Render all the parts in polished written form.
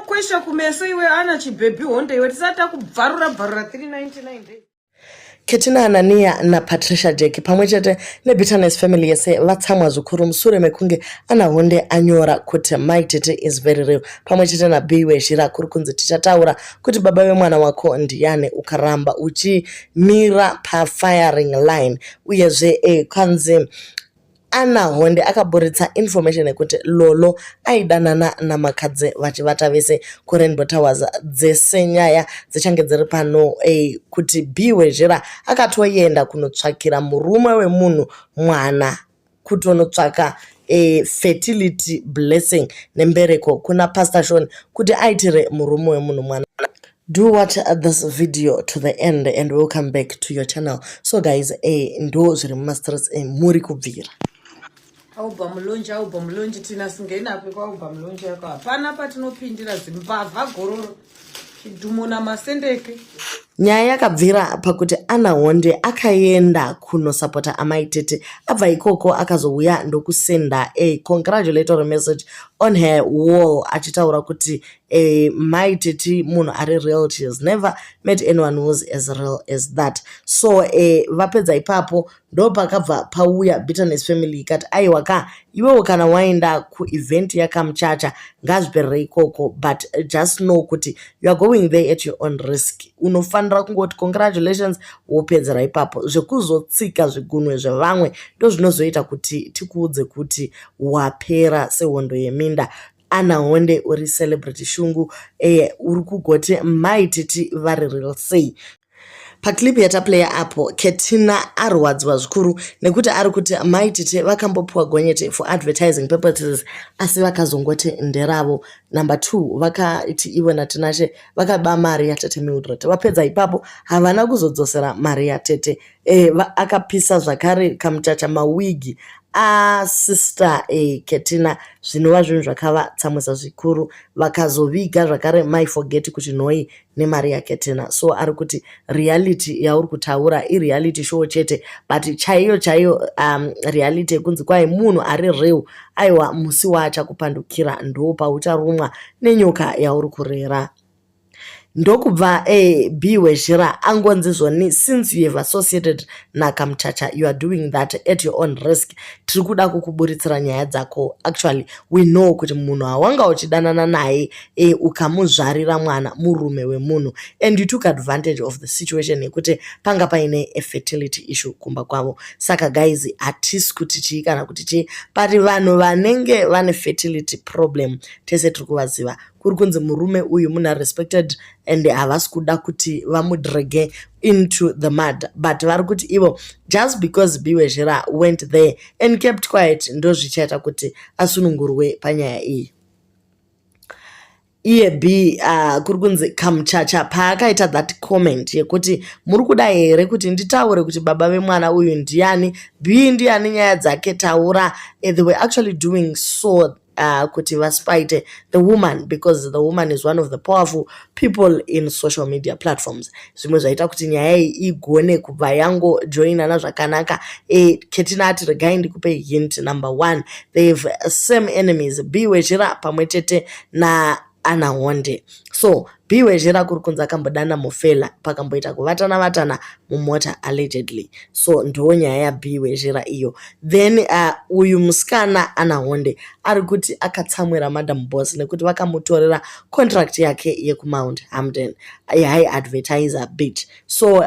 Tinokwesha kumeso iwe ana chibhebhi honde iwe tisati takubvarura bvarura 399 days. Ketina Anania naPatricia Jack pamwe chete neBitterness family yese vatsamwa zvikuru mushure mekunge Anna Honde anyora kuti Mai Tete is very real pamwe chete naBee Wezhira kuri kunzi tichataura kuti baba vemwana wako ndiyani ukaramba uchimira pafiring line uyezve kwanzi Anna Honde akaburitsa information yekuti Lolo aidanana naMakadze vachivata vese kuRainbow Towers. Dzese nyaya dzichange dziri pano kuti B Wezhira akatoenda kunotsvakira murume wemunhu mwana kutonotsvaka fertility blessing nembereko kuna Pastor Sean kuti aitire murume wemunhu mwana. Do watch this video to the end and welcome back to your channel. So guys, ndo zviri mumastreets muri kubvira. Album launch, album launch, tina singenapi kwaalbum launch yako hapana patinopindira zimbavha gororo chidhumo namasendeke. Nyaya yakabvira pakuti Anna Honde akaenda kunosapota Amai Tete. Abva ikoko akazouya ndokusenda a congratulatory message on her wall achitaura kuti Mai Tete munhu ari real, she has never met anyone who's as real as that. So vapedza ipapo ndo pakabva pauya Bitterness family ikati aiwa ka, iwewo kana waenda kuevent yakamuchacha ngazviperere ikoko, but just know kuti you are going there at your own risk. Unofanira kungoti congratulations wopedzera ipapo. Zvekuzotsika zvigunwe zvevamwe ndo zvinozoita kuti tikuudze kuti wapera sehondo yeminda. Anna Honde uri celebrity shungu, uri kugoti Mai Titi vari real sei? Paclip yataplaya apo, Ketina arwadziwa zvikuru nekuti ari kuti Mai Tete vakambopiwa gonyeti for advertising purposes asi vakazongoti nderavo. Number two, vakati ivo naTinashe vakaba mari yatete Mildred. Vapedza ipapo havana kuzodzosera mari yatete. Akapisa zvakare kamuchacha mawigi asister Ketina, zvinova zvinhu zvakavatsamwisa zvikuru. Vakazoviga zvakare Mai Forget kuChinhoyi nemari yaKetina. So ari kuti reality yauri kutaura ireality show chete, but chaiyo chaiyo reality yekunzi kwai munhu ari real, aiwa, musi waachakupandukira ndo paucharumwa nenyoka yauri kurera. Ndokubva B Wezhira angonzi zvoni, since you have associated nakamuchacha, you are doing that at your own risk. Tiri kuda kukuburitsira nyaya dzako. Actually we know kuti munhu hawanga uchidanana naye ukamuzvarira mwana murume wemunhu, and you took advantage of the situation yekuti panga paine a fertility issue kumba kwavo. Saka guys, hatisi kuti chii kana kuti chii, but vanhu vanenge vane fertility problem tese tiri kuvaziva. Kuri kunzi murume uyu munhu arespected and havasi kuda kuti vamudrage into the mud, but vari kuti ivo just because B Wezhira went there and kept quiet ndo zvichaita kuti asunungurwe panyaya iyi. Iye B kuri kunzi kamuchacha paakaita that comment yekuti muri kuda here kuti nditaure kuti baba vemwana uyu ndiani, B ndiani, nyaya dzake taura, they were actually doing so kuti vaspite the woman because the woman is one of the powerful people in social media platforms. Zvimwe zvaita kuti nyaya iyi igone kubva yangojoinana zvakanaka. Ketina ati regai ndikupe hint number one: they've same enemies, B Wezhira pamwe chete naAnna Honde. So B Wezhira kuri kunzi akambodana mufela, pakamboita kuvatana vatana mumota allegedly. So ndo nyaya yaB Wezhira iyo. Then uyu musikana Anna Honde ari kuti akatsamwira Madam Boss nekuti vakamutorera contract yake yekuMount Hampden yaaiadvertisa bit. So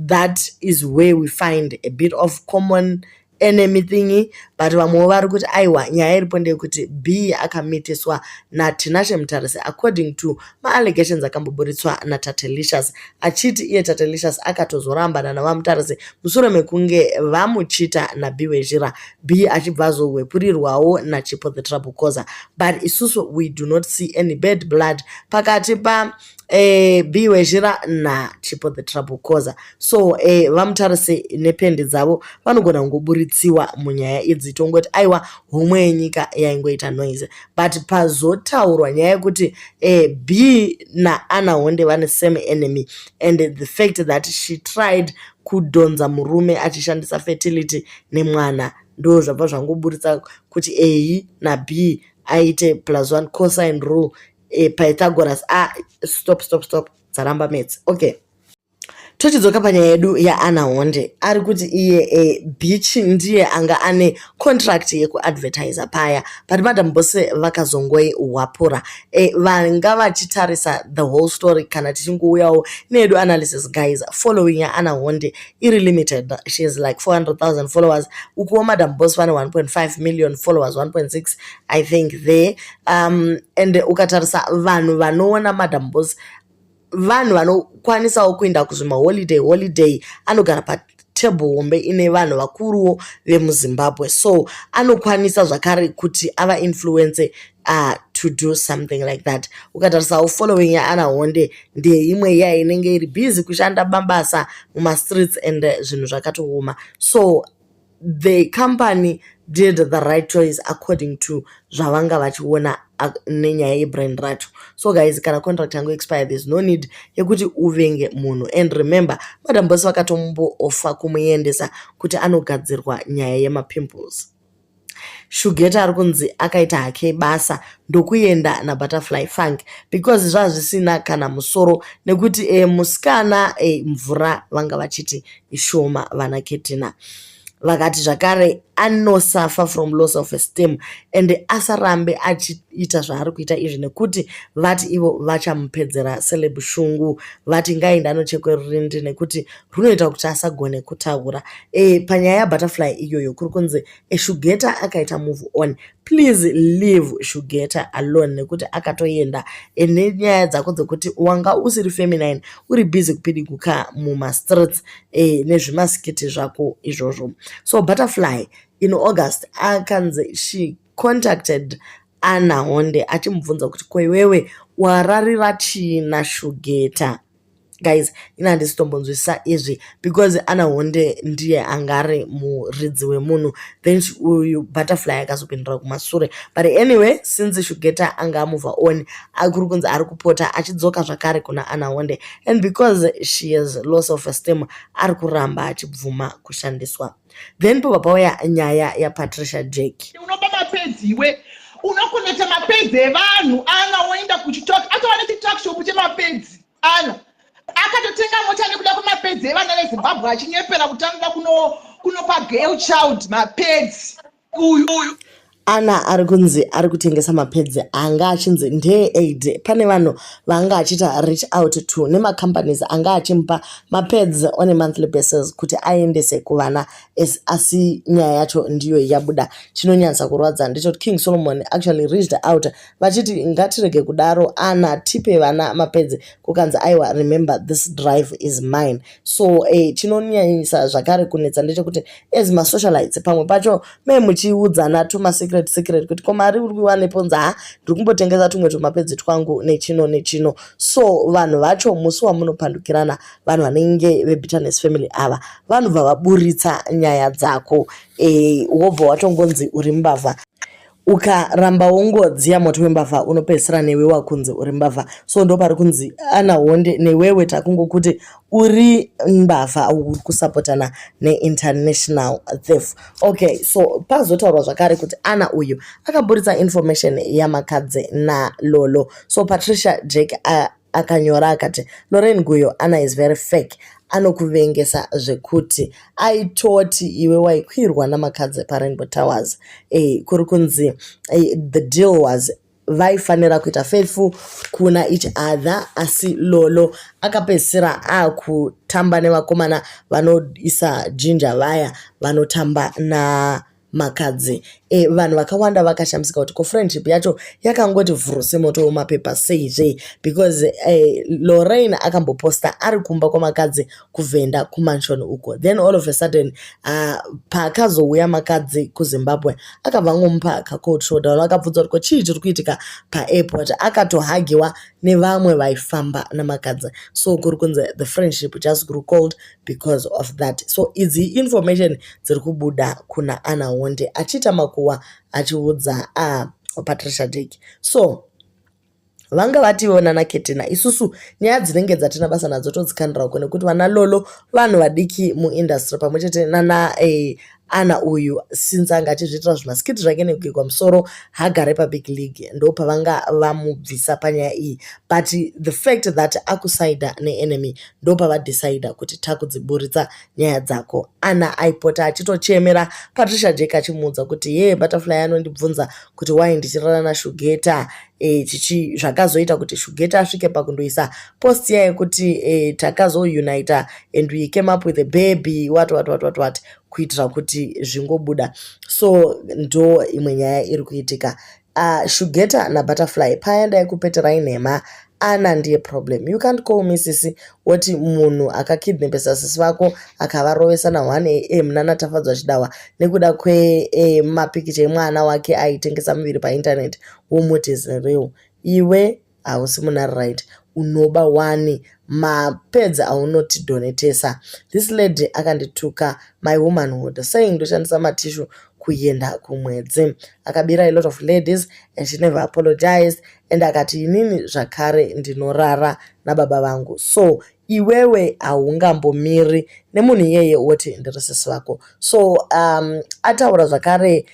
that is where we find a bit of common enemy thingy, but vamwewo vari kuti aiwa, nyaya iripo ndeyekuti B akamitiswa naTinashe Mutarisi according to maallegations akamboburitswa naTatelicious, achiti iye Tatelicious akatozorambana navaMutarisi mushure mekunge vamuchita naB Wezhira, B achibva azohwepurirwawo naChipo the Trouble Causer. But isusu we do not see any bad blood pakati pa B Wezhira naChipo the Trouble Causer. So vaMutarisi nependi dzavo vanogona kungoburitsiwa munyaya idzi, tongoti aiwa, homwe yenyika yaingoita noise. But pazotaurwa nyaya yekuti B naAnna Honde vane same enemy and the fact that she tried kudhonza murume achishandisa fertility nemwana, ndo zvabva zvangoburitsa kuti A naB aite plus one cosine rule. Pythagoras. Ah, stop, stop, stop, dzaramba maths. Okay, tochidzoka panyaya yedu yaAnna Honde. Ari kuti iye Beach ndiye anga ane contract yekuadvertisa paya, but Madam Boss vakazongoihwapura. Vanga vachitarisa the whole story, kana tichingouyawo neyedu analysis, guys, following yaAnna Honde iri limited. She is like 400,000 followers. Ukuwo Madam Boss vane 1.5 million followers, 1.6, I think, there. And ukatarisa vanhu vanoona Madam Boss, vanhu vanokwanisawo kuenda kuzvimaholiday holiday, anogara patable hombe ine vanhu vakuruwo vemuZimbabwe, so anokwanisa zvakare kuti avainfluence to do something like that. Ukatarisawo following yaAnna Honde, ndeimwe iya inenge iri busy kushanda mabasa mumastreets and zvinhu zvakatooma. So the company did the right choice according to zvavanga vachiona nenyaya yebrand racho. So guys, kana contract yangu expire, there's no need yekuti uvenge munhu. And remember, Madam Boss vakatomboofa kumuendesa kuti anogadzirwa nyaya yemapimples. Shugeta ari kunzi akaita hake basa ndokuenda naButterfly Funk, because zvazvisina kana musoro, nekuti musikana mvura vanga vachiti ishoma. Vana Ketina vakati zvakare anosuffer from loss of esteem and asarambe achiita zvaari kuita izvi, nekuti vati ivo vachamupedzera celeb shungu. Vati ngaende anochekwe rurindi, nekuti runoita kuti asagone kutaura. Panyaya yaButterfly iyoyo, kuri kunzi Shugeta akaita move on. Please leave Shugeta alone, nekuti akatoenda nenyaya dzako dzekuti wanga usiri feminine, uri busy kupidiguka mumastreets nezvimaskiti zvako izvozvo. So Butterfly in August akanzi she contacted Anna Honde achimubvunza kuti, "Ko iwewe wararira chii naShugeta?" Guys, ina handisi tombonzwisisa izvi, because Anna Honde ndiye anga ari muridzi wemunhu, then uyu Butterfly akazopindura kumasure. But anyway, since Shugeta anga amove on, kuri kunzi ari kupota achidzoka zvakare kuna Anna Honde, and because she has loss of esteem, ari kuramba achibvuma kushandiswa. Then pobva pauya nyaya yaPatricia Jack. Unoba mapads iwe, unokoneta mapads evanhu. Ana woenda kuchitok, atova nechituckshop chemapads. Ana akatotenga mota nekuda kwemapads evana veZimbabwe, achinyepera kuti anoda kunopa girl child mapads. Uyu uyu. Ana ari kunzi ari kutengesa mapads anga achinzi ndeeaid. Pane vanhu vanga achiita reach out to nemacompanies anga achimupa mapads on a monthly basis kuti aendese kuvana. Asi nyaya yacho ndiyo yabuda. Chinonyanyisa kurwadza ndechekuti King Solomon actually reached out vachiti, "Ngatirege kudaro, Ana, tipe vana mapads." Kukanzi, "Aiwa, remember, this drive is mine." So chinonyanyisa zvakare kunetsa ndechekuti as masocialites, pamwe pacho me muchiudzana tumasecret secret kuti, "Ko mari uri kuiwanepo?" Nzi, "Ha, ndiri kumbotengesa tumwe tumapads twangu nechino nechino." So vanhu vacho, musi wamunopandukirana, vanhu vanenge vebitterness family ava vanobva vaburitsa nyaya dzako, wobva watongonzi uri mbavha. Ukaramba wongodziya moto wembavha, unopedzisira newe wakunzi uri mbavha. So ndo pari kunzi, "Ana Honde, newewe takungokuti uri mbavha, uri kusapotana neinternational thief." Okay, so pazotaurwa zvakare kuti Ana uyu akaburitsa information yaMakadzi naLolo. So Patricia Jack akanyora akati, "Lorraine Guyo, Anna is very fake, anokuvengesa zvekuti aitoti iwe waikwirwa naMakadzi paRainbow Towers." Kuri kunzi the deal was vaifanira kuita faithful kuna each other, asi Lolo akapedzisira akutamba nevakomana vanoisa jinja vaya vanotamba naMakadzi. Vanhu vakawanda vakashamisika kuti, ko friendship yacho yakangoti vhuru semoto wemapepa seizve? Because Lorraine akamboposta ari kumba kwaMakadzi kuVhenda, kumansion uko. Then all of a sudden, paakazouya Makadzi kuZimbabwe, akabva angomupa kacold shoulder. Vanhu vakabvunza kuti, "Ko chii chiri kuitika paairport?" Akatohagiwa nevamwe vaifamba naMakadzi. So kuri kunzi the friendship just grew cold because of that. So idzi information dziri kubuda kuna Anna Honde achiita makuhwa, achiudza Patricia Jack. So vanga vatiwo nanaKetina, isusu nyaya dzinenge dzatina basa nadzo todzikandira uko, nekuti vana Lolo vanhu vadiki muindustry, pamwe chete nana Ana uyu since anga achizviitira zvimaskiti zvake nekugegwa musoro hagare pabig league, ndopavanga vamubvisa panyaya iyi. But the fact that akusaida neenemy, ndopavadecida kuti takudziburitsa nyaya dzako. Ana aipota achitochemera Patricia Jack achimuudza kuti, "Ye, Butterfly anondibvunza kuti why ndichirara naShugeta." Chichi zvakazoita kuti Shugeta asvike pakundoisa post iya yekuti takazounita and we came up with a baby, what what what what what, kuitira kuti zvingobuda. So ndo imwe nyaya iri kuitika. Shugeta naButterfly paya ndaikupeterai nhema. Ana ndiye problem. You can't call me sisi woti munhu akakidnapesa sisi vako, akavarovesa na1 am nanaTafadzwa Chidawa nekuda kwemapikicha emwana wake aitengesa muviri painternet, womuti is real. Iwe hausi munhu ari right. Unoba wani mapads aunotidonatesa. This lady akandituka my womanhood, saying ndoshandisa matishu kuenda kumwedzi. Akabira a lot of ladies and she never apologized, and akati inini zvakare ndinorara nababa vangu. So iwewe haungambomiri nemunhu iyeye woti ndiri sisi vako. So ataura zvakare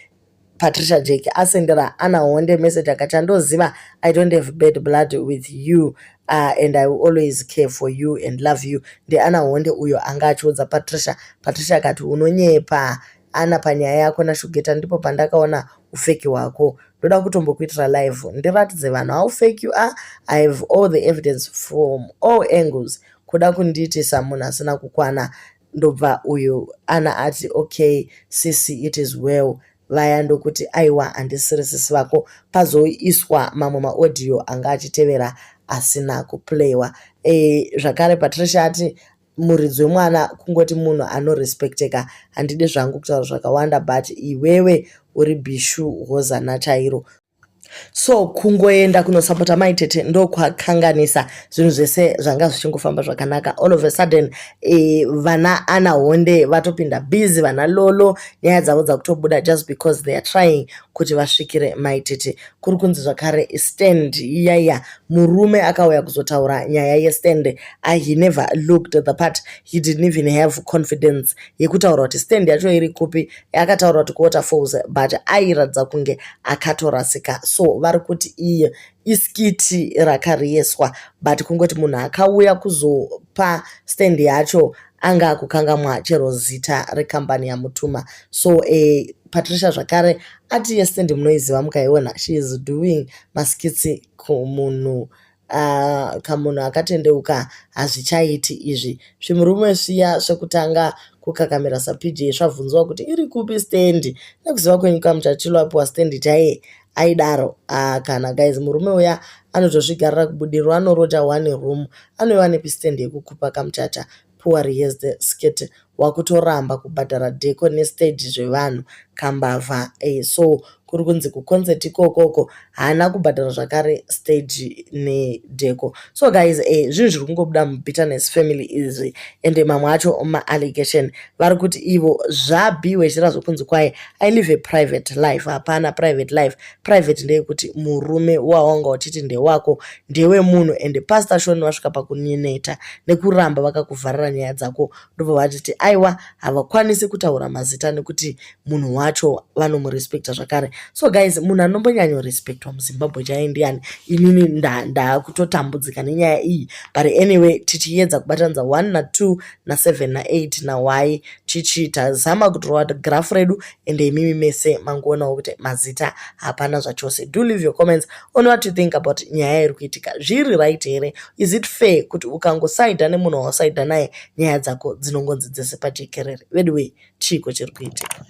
Patricia Jack, asendera Ana Honde message akati, "Andoziva I don't have bad blood with you and I will always care for you and love you." NdeAna Honde uyo anga achiudza Patricia. Patricia akati, "Unonyepa Ana, panyaya yako naShugeta ndipo pandakaona ufake hwako. Ndoda kutombokuitira live ndiratidze vanhu how fake you are. I have all the evidence from all angles. Kuda kundiitisa munhu asina kukwana." Ndobva uyu Ana ati, "Okay sisi, it is well." Vaya ndokuti, "Aiwa, handisiri sisi vako." Pazoiswa mamwe maaudio anga achitevera asina kuplayiwa. Zvakare Patricia ati muridzi wemwana kungoti munhu anorespekteka. Handidi zvangu kutaura zvakawanda, but iwewe uri bhishu hozana chairo. So kungoenda kunosapota Maitete ndokwakanganisa zvinhu zvese zvanga zvichingofamba zvakanaka. All of a sudden vana Ana Honde vatopinda busy, vana Lolo nyaya dzavo dzakutobuda just because they are trying kuti vasvikire Maitete. Kuri kunzi zvakare stand iyaiya, murume akauya kuzotaura nyaya yestand, he never looked the part. He didn't even have confidence yekutaura kuti stand yacho iri kupi. Akataura kuti kuWaterfalls, but airatidza kunge akatorasika. So vari kuti iye iskit rakarehearswa, but kungoti munhu akauya kuzopa stand yacho anga akukangamwa chero zita rekambani yamutuma. So Patricia zvakare ati yestand munoiziva mukaiona. She is doing maskits kumunhu kamunhu akatendeuka. Hazvichaiti izvi zvimurume sviya zvekutanga kukakamira saPJ zvabvunziwa kuti iri kupi stand. Nekuziva kwenyu kamuchachilo apiwa stand chaiye aidaro. Kana guys, murume uya anotozvigarira kubudiriro, anoroja one room, anoiwa nepi stand yekukupa kamuchacha? Poor rehearsed skit, wakutoramba kubhadhara decor nestage zvevanhu, kambavha. So kuri kunzi kuconcert ikokoko haana kubhadhara zvakare stage nedecor. So guys, zvinhu zviri kungobuda mubitterness family izvi, ende mamwe acho maallegation. Vari kuti ivo zvabhiwe chira zvokunzi kwai I live a private life. Hapana private life. Private ndeyekuti murume wawanga uchiti ndewako ndewemunhu, ende Pastor Shon vasvika pakunineta nekuramba vakakuvharira nyaya dzako. Ndobva vachiti aiwa, havakwanisi kutaura mazita nekuti munhu wacho vanomurespekta zvakare. So guys, munhu anombonyanyorespektwa muZimbabwe chai ndiani? Inini ndakutotambudzika nenyaya iyi. But anyway, tichiedza kubatanidza 1 na2 na7 na8 nay, tichitazama kudhirowa graph redu, ende imimi mese mangoonawo kuti mazita hapana zvachose. Do leave your comments on what you think about nyaya iri kuitika. Zviri right here? Is it fair kuti ukangosaidha nemunhu wawasaidha naye, nyaya dzako dzinongonzi dzese pajekerere? Anyway, chiiko chiri kuitika?